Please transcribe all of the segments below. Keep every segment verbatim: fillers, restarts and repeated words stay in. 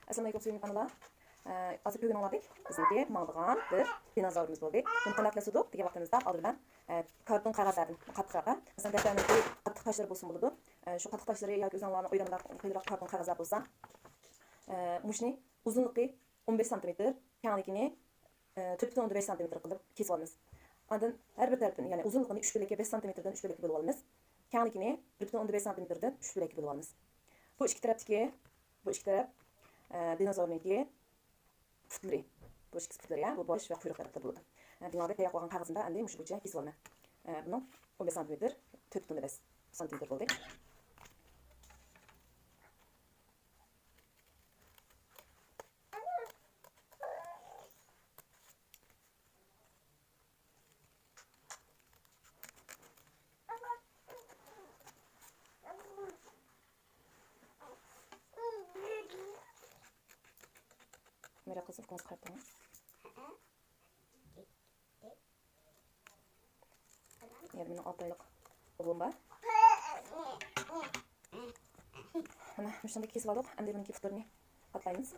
ئەسسالامۇئەلەيكۇم، سۆيۈملۈك ئانىلار. ئە، ھازىر كۆرگىنىڭلاردەك بىزنىڭكى ماڭىدىغان بىر دىنوزاۋرىمىز بولدى. بۇنى قانداق كېسىدۇق دېگەن ۋاقتىمىزدا ئالدى بىلەن، ئە، كارتون قەغەزلەردىن، قاتتىقراق، ھە. مەسىلەن، دەپتەرنىڭكى قاتتىق تاشلىرى بولسىمۇ بولىدۇ. ئە، شۇ قاتتىق تاشلىرى ياكى ئۆزۈڭلارنىڭ ئۆيلىرىڭدە قىيىنراق كارتون قەغەزلەر بولسا، ئە، مۇشۇنى ئۇزۇنلۇقى ئون بەش سانتىمېتىر، كەڭلىكىنى، ئە، تۆت پۈتۈن ئوندىن بەش سانتىمېتىر قىلىپ كېسىۋالىمىز. ئاندىن ھەر بىر تەرىپىنى، يەنى ئۇزۇنلۇقىنى ئۈچ بۆلەككە، بەش سانتىمېتىردىن ئۈچ بۆلەككە بۆلۈۋالىمىز. كەڭلىكىنى بىر پۈتۈن ئوندىن بەش سانتىمېتىردىن ئۈچ بۆلەككە بۆلۈۋالىمىز. بۇ ئىككى تەرەپتىكى، بۇ ئىككى تەرەپ، ئە، دىنوزاۋرنىڭكى پۇتلىرى. بۇ ئىككىسى پۇتلىرى، يا، بۇ باش ۋە قۇيرۇق تەرەپتە بولىدۇ. ئە، دىڭلاردەك تەييار قىلغان قەغىزىمدە ئەمدى مۇشۇ بويىچە كېسىۋالىمەن. ئە، بۇنىڭ ئون بەش سانتىمېتىر، تۆت پۈتۈن ئوندىن بەش سانتىمېتىر بولدى. مەرەقىسى ئۇكىڭىز قاراپ تۇرۇڭ. يەنە مېنىڭ ئالتە ئايلىق ئوغلۇم بار. مانا مۇشۇنداق كېسىپ ئالدۇق. ئەمدى بۇنىڭكى پۇتلىرىنى قاتلايمىز.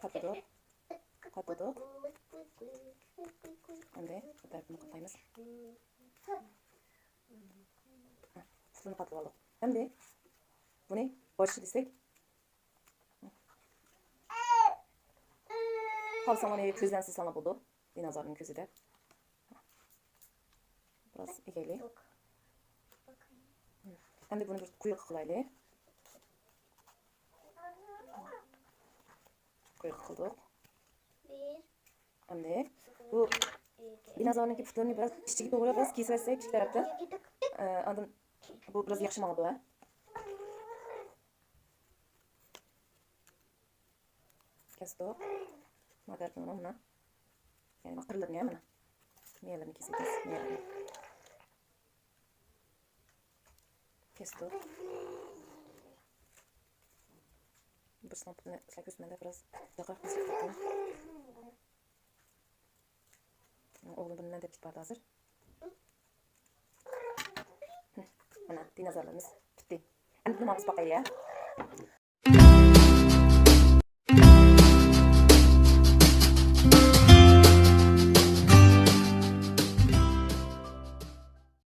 قاتلىدۇق. قاتلىدۇق. ئەمدى بۇ تەرىپىنى قاتلايمىز. پۇتلىرىنى قاتلىۋالدۇق. ئەمدى بۇنى باشقا دېسەك، خالىساڭلار كۆزلەرنى سىزساڭلار بولىدۇ. دىنوزاۋرنىڭ كۆزىدە. بىراز ئېگەيلى. ئەمدى بۇنى بىر قۇيرۇق قىلايلى. قۇيرۇق قىلدۇق. ئەمدى بۇ دىنوزاۋرنىڭكى پۇتلىرىنى بىراز ئىچىگە توغرا بىراز كېسىۋەتسەك ئىككى تەرەپتىن. ئە، ئاندىن بۇ بىراز ياخشى ماڭىدۇ، ھە. كەستۇق. مانا تەرىپىنى مانا. يەنى مانا قىرلىرىنى مانا. مېيەلىرىنى كېسىۋېتىمىز. مېيەلىرىنى. كەستۇق. بىرسىنىڭ پۇتىنى سىلەر كۆرسىمەندە بىراز ياقىراق كېسىپ كەتتىم. ئوغلۇم بۇنى مەن دەپ كېتىپ بارىدۇ ھازىر. مانا، دىنوزاۋرلىرىمىز پۈتتى. ئەمدى بۇنى ماڭا باقايلى، ھە؟